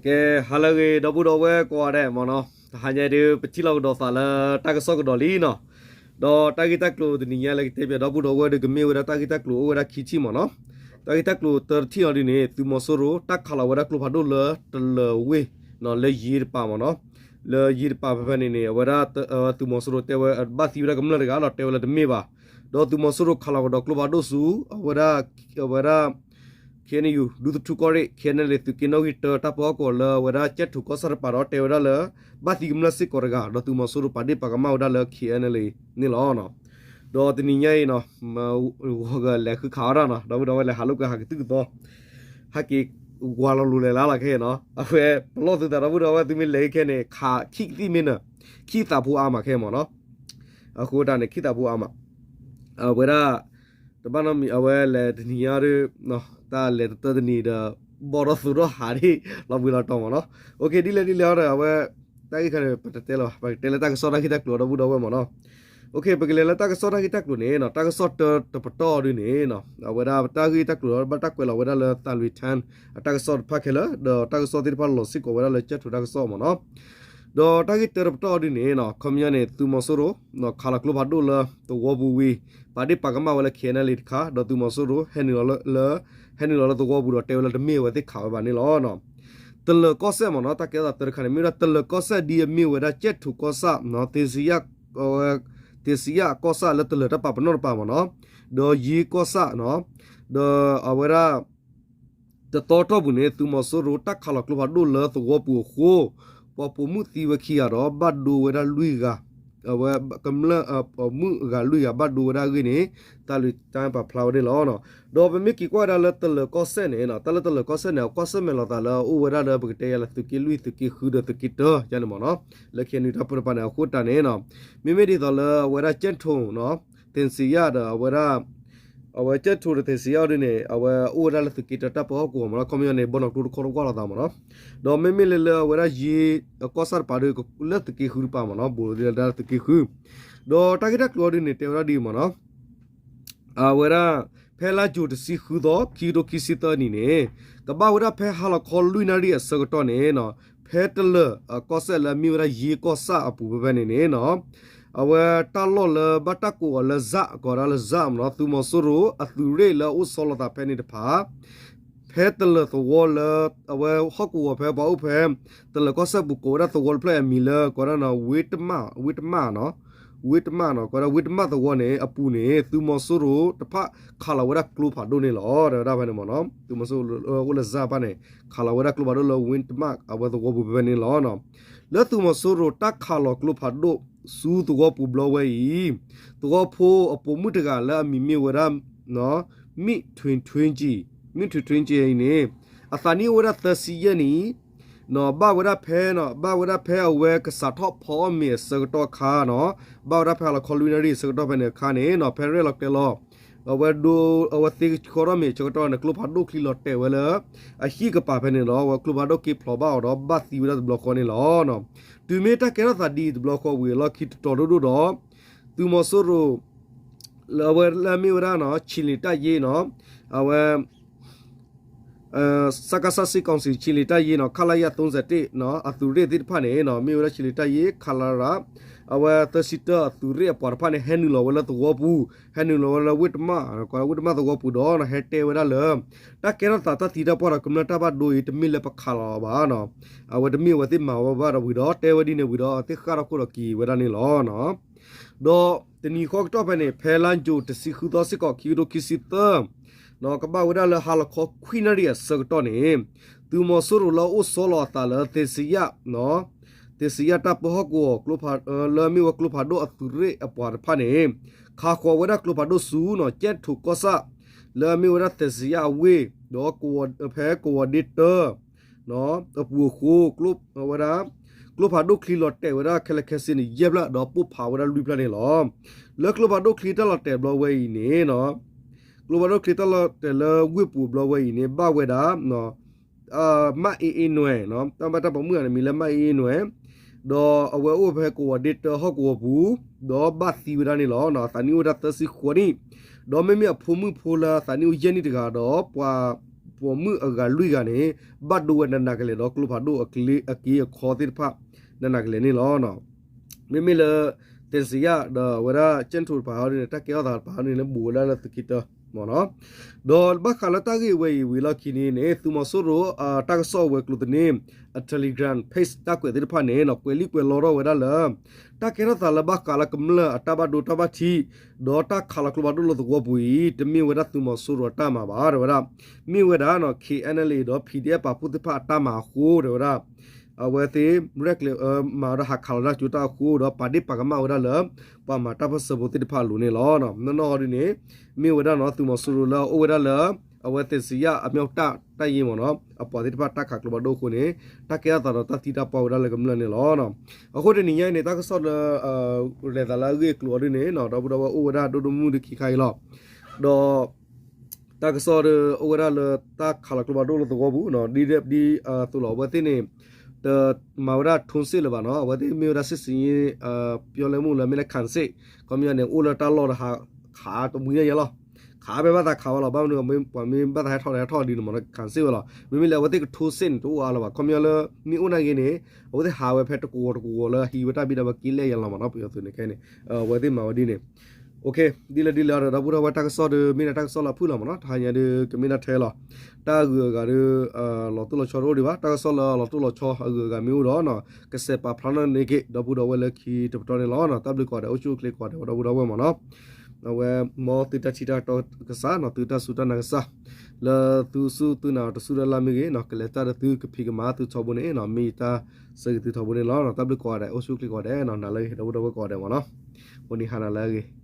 ကဲ ဟါလၢအဂ့ၤ ဒီပုၢ်ဒီဝဲၢ်ကိးဂၤဒဲးမ့ၢ်နီၤ, တဟါညါဒုး ပထံၣ်လိာ်ကဒီးသးလၢတၢ်ကစီၣ်ကဒီးလံနီၤ, ဒီးတၢ်ဂ့ၢ်တၢ်ကျိၤတနံၤညါလၢကတဲပၠးဒီပုၢ်ဒီဝဲၢ်ဒီး ကမ့ၢ်ဝဲဒၣ်တၢ်ဂ့ၢ်တၢ်ကျိၤအိၣ်ဝဲဒၣ်ခံထံၣ်မ့ၢ်နီၤ, တၢ်ဂ့ၢ်တၢ်ကျိၤတထံၣ်အီၤဒုးန့ၣ် သုးမီၤစိရိၤ တၢ်ခးလီၤဝဲဒၣ်ကျိဖးဒိၣ်လၢတလၢၤဝ့ၢ် လၢယံၤတပၤမ့ၢ်နီၤ, လၢယံၤတပၤဖဲဖဲန့ၣ်န့ၣ် အဝဲဒၣ် သုးမီၤစိရိၤတဲဝဲ ဘၣ်သံဝဲဒၣ်ကမျၢၢ်တဂၤလီၤ တဲဝဲလၢတမ့ၢ်ဘၣ်, ဒီးသုးမီၤစိရိၤခးလီၤကဒီးကျိဖးဒိၣ်ဆူ အဝဲဒၣ် အဝဲဒၣ် ခ့ၣ်အဲၣ်ယူၣ် ဒူသထူကီၢ်ရ့ၣ် ခ့ၣ်အဲၣ်ယူၣ် သုးက့နီၣ်ဂံၢ်တၢတၢ်ပၢဟီၣ်ကဝီၤလၢအဝဲဒၣ်ကၠဲၣ်ထိၣ်ကီၢ်ဆၣ်တပၤဒီးတဲဝဲဒၣ်လၢ ဘၣ်သံကမျၢၢ်စ့ၢ်ကီးတဂၤ ဒီးသုးမီၤစိရိၤပာ်ဒ့ၣ်ပာ်ကမၣ်ဝဲဒၣ်လၢ ခ့ၣ်အဲၣ်ယူၣ် န့ၣ်လီၤ. ဒီးတနံၤညါအံၤနီၤ ဂီၤဂၤလဲၤဃုခးအီၣ်ဒၣ်နီၤ ဒီပုၢ်ဒီဝဲၢ်လဲၤဟးလိာ်ကွဲဟးကသုၣ်ကသီ ဟဲက့ၤဝါလီၤလိၤလဲၤလၢ်လီၤခဲအံၤနီၤ အဝဲပလီၢ်သုသးဒီပုၢ်ဒီဝဲၢ် သုမ့ၢ်လဲၤခဲန့ၣ် ခးခံကသံၣ်မ့ၢ်နၢၤ ခံသးဖိအါမးခဲအံၤမ့ၢ်နီၤ, အဃိတၢ်န့ၣ် ခံသးဖိအါမး အဝဲဒၣ် တဘၣ်နီတမံၤ အဝဲလဲၤတနံၤညါဒီး တၢ်လဲၤတတၢတနံၤဒီး ဘီၣ်ထီၣ်သူၣ်ထီၣ်ဟးဒ် လီၤဘှံးလီၤတီၤမ့ၢ်နီၤ, ဒ်လဲၣ်ဒ်လဲၣ်ဒီး အဝဲ တၢ်ဂ့ၢ်ခါန့ၣ် ပတတဲလၢၤဘၣ် ပကတဲလၢတၢ်ကစီၣ်တၢ်ဂ့ၢ်တၢ်ကျိၤဒီပုၢ်ဒီဝဲၢ်မ့ၢ်နီၤ, ပကလဲၤလၢတၢ်ကစီၣ်တၢ်ဂ့ၢ်တၢ်ကျိၤန့ၣ် တၢ်ကစီၣ်တၢတပတီၢ်အီၤဒုးန့ၣ် အဝဲဒၣ်တၢ်ဂ့ၢ်တၢ်ကျိၤဒီး ဘၣ်တၢ်ကွဲးလီၤဝဲဒၣ်လၢ သးလွံၣ်ထၢၣ် အတၢ်ကစီၣ်တဖၣ်ခဲလၢာ် ဒီးတၢ်ကစီၣ်သ့ၣ်တဖၣ်လီၤစ့ၢ်ကီးဝဲဒၣ်လၢကၠဲၣ်ထိၣ်တၢ်ကစီၣ်မ့ၢ်နီၤ, ဒီးတၢ်ဂ့ၢ်တၢတပတီၢ်အီၤဒုးန့ၣ် ခီပညီန့ၣ် သုးမီၤစိရိၤ ခးလီၤကျိဖးဒိၣ်လၢသဝီပူၤဝံၤ ပာ်ဒ့ၣ်ပာ်ကမၣ်ဝဲလၢ ခ့ၣ်အဲၣ်ယူၣ် တခါ ဒီးသုးမီၤစိရိၤ ဟဲနုာ်လီၤလၢ ဟဲနုာ်လီၤလၢသဝီပူၤဒီးတဲဝဲလၢတမ့ၢ်အဝဲသ့ၣ်ခးဝဲဘၣ်န့ၣ်လီၤ. တလၢၤကီၢ်စဲၣ်မ့ၢ်နီၤ တၢ်ကဲထီၣ်သးတၢတခါန့ၣ် မ့ၢ်ဝဲဒၣ်တလၢၤကီၢ်စဲၣ်ဒ်အမ့ၢ်ဝဲဒၣ်ကၠဲၣ်ထိၣ်ကီၢ်ဆၣ် သ့ၣ်စံယၣ် သ့ၣ်စံယၣ်ကီၢ်ဆၣ်လၢတလၢၤတၢ်ပာ်ပနီၣ်တပၤမ့ၢ်နီၤ, ဒီးယံၤကီၢ်ဆၣ် ဒီးအဝဲဒၣ် တသီတီၢ်ပူၤန့ၣ် သုးမီၤစိရိၤတၢ်ခးလီၤကျိဖးဒိၣ်လၢသဝီပူၤအဃိ ပှၤပိာ်မုၣ်သံဝဲခံဂၤဒီး ဘၣ်ဒိဝဲဒၣ်လွံၢ်ဂၤ, အဝဲကမျၢၢ်ပိာ်မုၣ်အဂၤလွံၢ်ဂၤဘၣ်ဒိဝဲဒၣ်အဂ့ၢ်န့ၣ် သးလွံၣ်တၢ်ပာ်ဖျါဝဲန့ၣ်လီၤ. ဒီးပမ့ၢ်က့ၤကွၢ်ဝဲဒၣ်လၢတလၢၤကီၢ်စဲၣ်န့ၣ် တၢ်လၢတလၢၤကီၢ်စဲၣ်န့ၣ် အကွၢ်ဆၢၣ်မဲာ်လိာ်သးလၢအအိၣ်ဝဲဒၣ်လၢပကတဲယၤလၢသုးက့လွံၢ် သုးက့ဃုဒီးသုးက့တၢယါန့ၣ်မ့ၢ်နီၤ, လၢ ခ့ၣ်အဲၣ်ယူၣ် တၢ်ပၢတပၤန့ၣ် အဃိတၢ်န့ၣ် မ့မ့ၢ်ဒ်သိးလၢအဝဲဒၣ်ကၠဲၣ်ထိၣ် သ့ၣ်စံယၣ်ဒီးအဝဲဒၣ် အဝဲကၠဲၣ်ထိၣ်ဒီးသ့ၣ်စံယၣ်အီၤဒုးန့ၣ် အဝဲအိၣ်ဝဲဒၣ်လၢသုးက့တၢတၢ်ပၢဟီၣ်ကဝီၤမ့ၢ်နီၤ, ခီပညီန့ၣ် ဘီနီၢ်ကျိတခီတကွၢ်လိာ်သးမ့ၢ်နီၤ, ဒီးမ့မ့ၢ်လၢလၢအဝဲဒၣ်ယံၤကီၢ်ဆၣ်တပၤဒီး လၢသုးက့ဃုတပၤမ့ၢ်နီၤ, ဘူးလီၤဒ်လၢတၢ်လၢသုးက့ဃု, ဒီးတၢ်ဂ့ၢ်တၢ်ကျိၤအီၤဒုးန့ၣ် တဲဝဲဒၣ်ဒ်အံၤမ့ၢ်နီၤ အဝဲဒၣ် ဖဲလါယူၤတဆံဃုသီ ခံကထိခံဆံသၢနံၣ်န့ၣ် ကဘၣ်ဝဲဒၣ်ဖဲဟါလီၤခီလွံၢ်နၣ်ရံၣ်အဆၢကတီၢ်န့ၣ်နီၤ, ဖဲတလၢၤအကီၢ်စဲၣ်လၢအမ့ၢ်ဝဲဒၣ်ယံၤကီၢ်ဆၣ်အပူၤဖဲဖဲန့ၣ်န့ၣ်နီၤ, အဝဲတၢ်လီၢ်လၢဘၣ်တၢ်ကိးအီၤလၢ ဇး ကိးဒၣ်လၢ ဇး မ့ၢ်နီၤ, သုးမီၤစိရိၤအသုးရ့ၣ်လၢအအိၣ်ဆီလီၤသးဖဲန့ၣ်တဖၣ် ဖဲတလၢၤသဝီလၢ အဝဲဟီၣ်ကဝီၤဖဲပှၤအိၣ်ဖဲ တလၢၤကီၢ်စဲၣ်ပူၤကိးဝဲဒၣ်သဝီတဖျၢၣ်အမံၤလၢ ကိးဒၣ်နီၤ ဝ့တမၣ် ဝ့တမၣ်နီၤ, ဝ့တမၣ်နီၤ ကိးဒၣ်ဝ့တမၣ်သဝီန့ၣ် အပူၤန့ၣ် သုးမီၤစိရိၤတဖၣ်ခးလီၤဝဲဒၣ်ကျိဖးဒိၣ်န့ၣ်လီၤ တဲဝဲဒၣ်ဖဲန့ၣ်မ့ၢ်နီၤ, သုးမီၤစိရိၤအိၣ်လၢ ဇး ဖၣ်န့ၣ် ခးလီၤဝဲဒၣ်ကျိဖးဒိၣ်လၢဝ့တမၣ်အဝဲသဝီပူၤဖဲဖဲန့ၣ်လီၤ. လၢသုးမီၤစိရိၤတၢ်ခးလီၤကျိဖးဒိၣ်ဆူသဝီပူၤဘျီဝဲအံၤ သဝီဖိအပိာ်မုၣ်တဂၤလၢအမံၤမ့ၢ်ဝဲဒၣ် မံၣ်ထွ့ထွ့ကံ မံၣ်ထွ့ထွ့ကံအံၤန့ၣ် အသးနံၣ်အိၣ်ဝဲဒၣ်သၢဆံယဲၢ်နံၣ် နီၤ ဘၣ်ဝဲဒၣ်ဖဲနီၤ ဘၣ်ဝဲဒၣ်ဖဲအဝဲကစးထီၣ်ဖီအီၣ်မ့ၤအဆၢကတီၢ်အခါနီၤ ဘၣ်ဝဲဒၣ်ဖဲဟါလီၤခီလွံၢ်နၣ်ရံၣ်အဆၢကတီၢ်ဖဲန့ၣ်အခါန့ၣ်နီၤ ဖဲရဲၣ်လီၤကျဲၤလီၤ အဝဲဒိ အဝဲသ့ကဆှီထီၣ်မ့ၤအဆၢကတီၢ်န့ၣ် ကျိဖးဒိၣ်ချံလီၤတဲာ်ဝဲလၢ အဟံၣ်ကပၤဖဲန့ၣ်လီၤ. အဝဲကျိဖးဒိၣ်က့ၤဖျိးဘၣ်အီၤဒီး ဘၣ်သံဝဲဒၣ်တဘျီဃီန့ၣ်လီၤ. တုၤမ့ၢ်တၢ်ကဲထီၣ်သးဒ်အံၤတဘျီဃီဝံၤအလီၢ်ခံတတီၤဒိၣ်ဒိၣ်ဒီး သုးမီၤစိရိၤ လၢအဝဲလၢအမ့ၢ်ဝဲဒၣ်နီၤ ခြေလျင်တပ်ရင်းနီၤ အဝဲ စကစ စစ်ကောင်စီ ခြေလျင်တပ်ရင်းနီၤ ခလရ သုံးဆယ့်တစ်နီၤ အသုးရ့ၣ်သ့ၣ်တဖၣ်န့ၣ်နီၤ မ့ၢ်ဝဲဒၣ် ခြေလျင်တပ်ရင်း ခလရ အဝဲသၢဆံတၢ အသုးရ့ၣ်အပှၤတဖၣ်န့ၣ် ဟဲနုာ်လီၤဝဲလၢသဝီပူၤ ဟဲနုာ်လီၤဝဲလၢဝ့ၢ်တမၣ် ဝ့ၢ်တမၣ်သဝီပူၤဒီး ဟဲတဲဝဲဒၣ်လၢ တၢ်ကဲထီၣ်သးတၢ်သံတၢ်ပှၢ်ဒီးကမျၢၢ်တၢ်ဘၣ်ဒိအံၤ တမ့ၢ်လၢပခးလီၤအီၤဘၣ်နီၤ အဝဲတမ့ၢ်အဝဲသ့ၣ်မၤဝဲဘၣ်ဒီးဝံၤဒီး တဲဝဲဒ်န့ၣ်ဝံၤဒီး သ့ၣ်ဃၣ်ထီၣ်ခိၣ်ဒီးက့ၤဝဲဒၣ်န့ၣ်လီၤ. ဒီးတနံၤဃီကတီၢ်ဖဲန့ၣ် ဖဲလါယူၤတဆံဃုသီစ့ၢ်ကီး ခံကထိခံဆံသၢ ကဘၣ်ဝဲဒၣ်လၢဟါလီၤခီခွံနၣ်ရံၣ်အဆၢကတီၢ်န့ၣ် သုးမီၤစိရိၤလၢအအိၣ်ဆီလီၤအသးလၢ သ့စံယၣ် သ့စံယၣ်တၢ်ပၢဟီၣ်ကဝီၤ လၢအမ့ၢ်ဝဲကျိဖးဒိၣ်အသုးရ့ၣ်အပှၤတဖၣ်န့ၣ် ခးဃီၤဝဲဒၣ်ကျိဖးဒိၣ်ဆူ ကၠဲၣ်ထိၣ်ကီၢ်ဆၣ် လၢအမ့ၢ်ဝဲဒၣ်သ့စံယၣ်အဝ့ၢ် ဒီးဖဲကဝီၤဒ့တၢ အပူၤအဃိ ဝဲဒၣ် ကျိဖးဒိၣ်ချံလီၤတဲာ်ဝဲဒၣ်ခဲလၢာ်ခဲဆ့န့ၣ် ယဲၢ်ဖျၢၣ် ဒီးပိၢ်ဖးဝဲဒၣ်လွံၢ်ဖျၢၣ်န့ၣ်လီၤ. လၢကျိဖးဒိၣ်ချံတၢ်လီၤတဲာ်ဘျီဝဲအံၤန့ၣ် ကျိဖးဒိၣ်ချံတၢ်လီၤတဲာ်လၢဝ့ၢ်ပူၤဘျီဝဲအံၤန့ၣ် ဘၣ်ဝဲဒၣ် မၣ်အ့အ့နွဲၣ် တၢ်ဘၣ်တၢ်ပိာ်မုၣ်အမံၤလၢမၣ်အ့အ့နွဲၣ် ဒီးအဝဲအိၣ်ဖဲကဝီၤဒ့တၢဟီၣ်ကဝီၤပူၤ ဒီးဘၣ်သံဝဲဒၣ်န့ၣ်လီၤ. အသးနံၣ်အိၣ်ဝဲဒၣ်သၢဆံဃိးနံၣ် ဒီးမ့မ့ၢ်အဖိမုၣ်ဖိလၢအသးနံၣ်အိၣ်ယဲၢ်နံၣ်တဂၤဒီး ပှၤ ပိာ်မုၣ်အဂၤလွံၢ်ဂၤန့ၣ် ဘၣ်ဒိဝဲနးနးကလဲာ်ဒီးကျိဖးဒိၣ်အက့အခီသ့ၣ်တဖၣ် နးနးကလဲာ်န့ၣ်လီၤ. မ့မ့ၢ်လၢ သ့ၣ်စံယၣ် ဒီးအဝဲဒၣ်ကၠဲၣ်ထိၣ်တပၤဟီဒ်န့ၣ် တၢ်ကဲထီၣ်သးတပၤဟီဒ်န့ၣ် လၢဘူးဝဲဒၣ်လၢသုးက့တၢမ့ၢ်နီၤ. ဒီးဘၣ်ဃးလၢတၢ်ဂ့ၢ်ဝဲအံၤဝံၤလီၢ်ခံန့ၣ်န့ၣ် သုးမီၤစိရိၤ တၢ်ကစီၣ်ဝဲၤကျိၤသန့ၣ် အ Telegram page တၢ်ကွဲးသ့ၣ်တဖၣ်န့ၣ်နီၤ ကွဲးလံာ်ကွဲးလီထီၣ်ဝဲဒၣ်လၢ တၢ်ကဲထီၣ်သးလၢဘၣ်ဃးလၢကမျၢၢ်အတၢ်ဘၣ်ဒိတၢ်ဘၣ်ထံး ဒီးတၢ်ခးလီၤကျိဖးဒိၣ်လၢသဝီပူၤအံၤ တမ့ၢ်ဝဲဒၣ်သုးမီၤစိရိၤအတၢ်မၤဘၣ် တဲဝဲဒၣ် မ့ၢ်ဝဲဒၣ်နီၤ K N L A ဒီး P D F ပာ်ဖှိၣ်သ့ၣ်တဖၣ်အတၢ်မၤအဃိ တဲဝဲဒၣ် အဝဲသ့ၣ် ရဲၣ်ကျဲၤမၤဝဲဒၣ်ဟးခးလီၤတၢ်ကၠိတၢ်အဃိ ဒီးပာ်ဒ့ၣ်ပာ်ကမၣ်ဝဲဒၣ်လၢ ပှၤမၤတၢ်ပၢၢ်ဆၢဖိသ့ၣ်တဖၣ်အလိၤန့ၣ်လီၤ. နီၢ်နီၢ်ဟီဒ်န့ၣ် မ့ၢ်ဝဲဒၣ်နီၤ သုးမီၤစိရိၤလၢအအိၣ်ဝဲဒၣ်လၢ အဝဲသ့ၣ်စံယၣ်အမြောက်တပ် တပ်ရင်းမ့ၢ်နီၤ အပှၤသ့ၣ်တဖၣ်တၢ်ခးကျိဖးဒိၣ်အဃိန့ၣ် တၢ်ကဲထီၣ်သးဒီးတၢ်သံတၢ်ပှၢ်ဝဲဒၣ်လၢကမျၢၢ်န့ၣ်လီၤ. အဃိတနံၤညါအံၤန့ၣ် တၢ်ကစီၣ်လၢ လဲၤသးလၢအဂ့ၢ်အကျိၤအီၤဒ်န့ၣ်နီၤ ဒီပုၢ်ဒီဝဲၢ်အိၣ်ဝဲဒၣ်ဒိၣ်ဒိၣ်မုၢ်မုၢ်ဒီးခံခါအံၤလီၤ. ဒီး တၢ်ကစီၣ်ဒီးအိၣ်ဝဲဒၣ်လၢတၢ်ခးလီၤကျိဖးဒိၣ်လၢသဝီပူၤနီၤ ဒ်ဒ်သိးလီၤ အဝဲသ့ၣ်န့ၣ် တမၤဝဲဒၣ်ထိုးစစ်လၢၤဘၣ်နီၤ အဝဲသ့ၣ်မ့ၢ်ဝဲဒၣ်စစ်ဆင်ရေး ပြောင်းလဲမှုလၢမ့ၢ်လၢခံစစ် ခီပညီန့ၣ် အိၣ်လၢတၢ်လီၢ်ဒီးဟးခးတမှံၤညါယဲလီၤ. ခးဖဲဘၣ်သးခးဝဲလီၤ ဘၣ်မနုၤပှၤမ့ၢ်ဘၣ်သးဟဲထီၣ်ဒီးဟဲထီၣ်ဒ်န့ၣ်မ့ၢ်နီၤ ခံစစ်ဝဲလီၤ. မ့မ့ၢ်လၢအဝဲသ့ၣ်ကထိုးစစ်န့ၣ် တအိၣ်အါလၢၤဘၣ် ခီပညီလၢ မ့ၢ်အိၣ်နာ်က့န့ၣ် အဝဲသ့ၣ်ဟးဝဲဖဲတကဝီၤတကဝီၤလၢဟံးဝဲတၢ်ဘံၣ်ဒီးဝဲက့ၤလဲၣ်ယဲလီၤမ့ၢ်နီၤ ပယီၤသုးန့ၣ်ခဲအံၤန့ၣ် အဝဲသ့ၣ်မၤဝဲဒ်န့ၣ် ဒ်လဲၣ်ဒ်လဲၣ်ဒီး ဒီပုၢ်ဒီဝဲၢ်တၢ်ကစီၣ်ဒီး မ့ၢ်ဒၣ်တၢ်ကစီၣ်လၢအဖုၣ်လီၤမ့ၢ်နီၤ တဟါညါဒီး ကမ့ၢ်ဒၣ်ထဲလီၤ. တၢ်အဂုၤအဂၤဒီး လီၤတိၢ်လီၤဆီတအိၣ်ဒံးဘၣ် တၢ်ကစီၣ်လၢလီၤတိၢ်လီၤဆီအဂုၤအဂၤမ့ၢ်အိၣ်ဒီး ကစဲးပာ်ဖျါထီၣ်န့ၢ်က့ၤ ဒီပုၢ်ဒီဝဲၢ်လၢခံတပတီၢ်န့ၣ်လီၤ. တၢ်ဘျုးကိးဂၤဒဲး အိၣ်ဆူၣ်အိၣ်ချ့ကိးဂၤဒဲး ဒီပုၢ်ဒီဝဲၢ်မ့ၢ်နီၤ အဝဲ မ်သုတၢ်ထံၣ်တၢ်တီကစၢ်နီၤ သုတၢ်စူၢ်တၢ်နာ်ကစၢ် လၢသုစူၢ်သုနာ်တစူၢ်လၢ်လၢ်မ့ၢ်ဂ့ၤနီၤ ကလဲၤတၢ်ဒီးသုကဖံးကမၤသုထီဘိန့ၣ်နီၤ မ့ၢ်ယတၢ်ဆၢဂ့ၤသုထီဘိန့ၣ်လီၤ. တၢ်ဘျုးကိးဂၤဒဲး အိၣ်ဆူၣ်အိၣ်ချ့ကိးဂၤဒဲးနီၤ နၤလၢအဂ့ၤ ဒီပုၢ်ဒီဝဲၢ်ကိးဂၤဒဲးမ့ၢ်နီၤ အိၣ်နံၤဟါနၤလၢအဂ့ၤ